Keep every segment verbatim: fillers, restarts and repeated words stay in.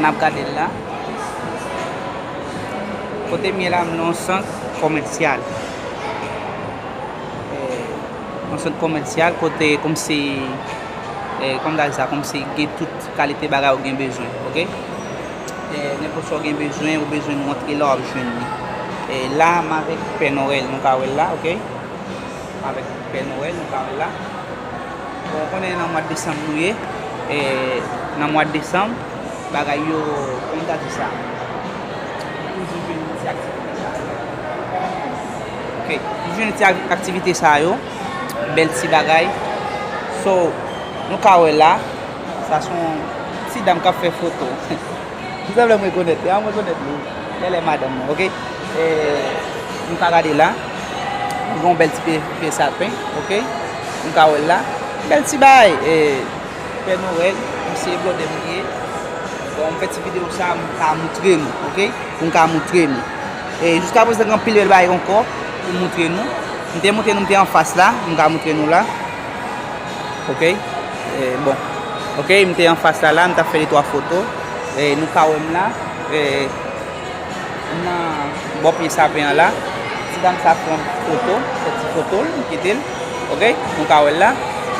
N ap gade l la. Kote m ye la, m nan yon sant kòmèsyal. Eh, yon sant kòmèsyal kote kòmsi, eh, kòm ta di sa, kòmsi gen tout kalite bagay ou gen bezwen, oke? Eh, nenpòt sa ou gen bezwen, ou bezwen rantre la, w ap jwenn li. Eh, la, m avèk Pè Nwèl, nou ka wè l la, oke? M avèk Pè Nwèl, nou ka wè l la. Bon, ou konnen nan mwa desanm nou ye. E, nan mwa desanm, bagay yo, kòman ta di sa? Toujou jwenn ti aktivite sa yo. Ok, toujou jwenn ti ak- aktivite sa yo. Bèl ti bagay. So, nou ka wè la, sa se yon ti dam k ap fè foto. Li sanble m rekonèt li, a, m rekonèt li. Genlè madanm mwen, ok? E, nou ka gade la. Nou gen yon bèl ti pye, pye sapen, ok? Nou ka wè l la. Bèl ti bagay. E, Pè Nwèl, misye blòdè m li ye. Bon, m fè ti videyo sa, m ka moutre nou, ok? Pou m ka moutre nou. E, jiskaprezan, gen anpil bèl bagay ankò pou m moutre nou. M te moutre nou, m te anfas la, m ka moutre nou la. Ok? E, bon. Ok, m te anfas la, la, m t ap fè de twa foto. E, nou ka wè m la. E, nan bò pye sapen an la. Ti dam sa pran foto, fè ti foto l, m kite l. Ok? Nou ka wè l la.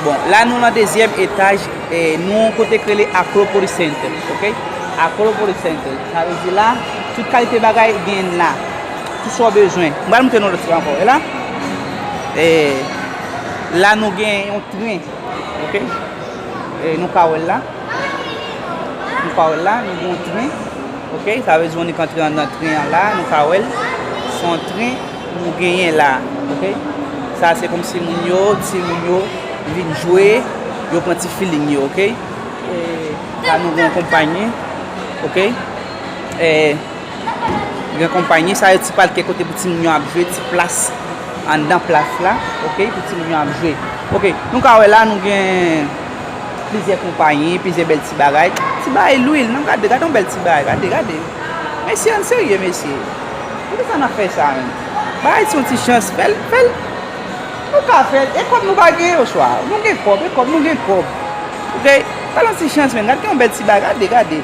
Bon, la nou nan dezyèm etaj, e, nou kote k rele Acropolis Center. Ok? Acropolis Center. Sa vle di la, tout kalite bagay gen la. Tout sa w bezwen. M pral moutre nou lòt ti bagay ankò. E la? E, la nou gen yon tren. Ok? E, nou ka wè l la. Nou ka wè l la, nou gen yon tren. Ok? Sa vle di, ou annik antre anndan tren an la, nou ka wè l. Se yon tren nou genyen la. Ok? Sa se kòmsi moun yo, timoun yo vin jwe, yo pran ti feeling yo, ok? E, la nou gen yon konpayi, ok? E, Gen konpayi, sa yo ti palke kote pou timoun yo ap jwe, ti plas anndan plas la, ok, pou timoun yo ap jwe. Ok, nou ka wè la, nou gen plizyè konpayi, plizyè bèl ti bagay. Ti bagay lwil, non, gade, gade yon bèl ti bagay, gade, gade. Mesye, ann serye, mesye. Poukisa n ap fè sa, menm? Bay ti yon ti chans, fè l, fè l. Nou ka fè l, e kòb nou pa gen oswa? Nou gen kòb, e kòb, nou gen kòb. Ok, pa l yon ti chans, menm. Gade yon bèl ti bagay, gade, gade.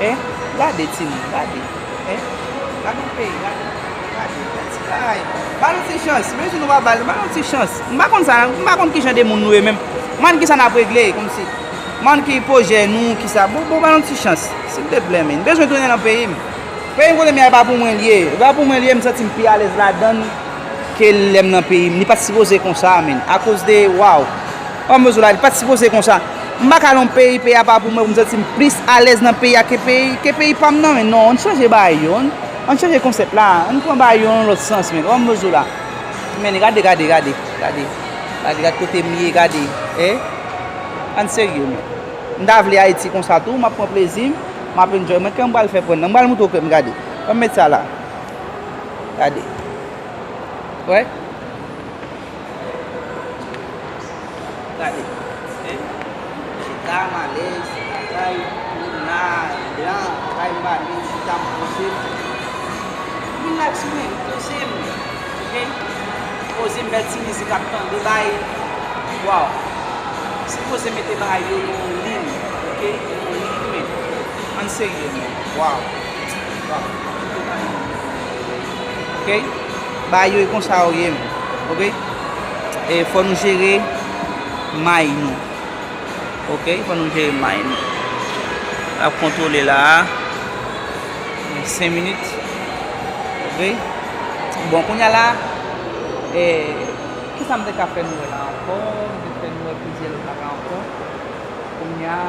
Hein? Gade timoun, gade. Hein? Gade yon peyi, gade. Gade, yon ti bagay. Ba nou ti chans. Menm si nou pa ba l, ba nou ti chans. M pa konn sa, m pa konn ki jan de moun nou ye menm. M pa konn ki sa n ap regle, kòmsi. M pa konn ki pwojè nou, ki sa. Bon, bon, ba nou ti chans. Silteplè, men. M bezwen tounen nan peyi m. Peyi m kote m ye a, e pa pou mwen l ye. E pa pou mwen l ye, m santi m pi alèz ladan l ke lè m nan peyi m. Li pa t sipoze konsa, menn. Akoz de, waw. An m bezwen la, li pa t sipoze konsa. M pa ka nan yon peyi, peyi a pa pou mwen, pou m santi m plis alèz nan peyi a ke peyi, ke peyi pa m nan, menn. Non, ann chanje bagay yo. Ann, ann chanje konsèp la. Ann pran bagay yo nan yon lòt sans, menn. An m bezwen la. Menn, gade, gade, gade, gade. Gade, gade kote m ye, gade. Eh? Ann serye, menn. M ta vle Ayiti konsa tou, m ap pran plezi m, m ap enjoy. Mwen, kè m pral fè pran nan. M pral moutre w kè m, gade. Ban m met sa la. Gade. Wè? Gade. Hein? Chita, m alèz, lakay, Lina, blan, lakay m, ba li, chita, m poze m. Relax mwen, poze m. Ok? Poze m, bèl ti mizik ap tande, bay. Waw. Sipoze mete bagay yo nan yon liy, ok? Nan yon liy, men. Ann serye, men. Waw. Waw. Ok? Bagay yo e konsa yo ye, men. Ok? E fò nou jere may nou. Ok? Fò nou jere may nou. N ap kontwole la a. Senk minit. Ok? Bon, kounye a la, e, kisa m te ka fè nou wè la ankò? M te fè nou wè plizyè lòt bagay ankò. Kounye a,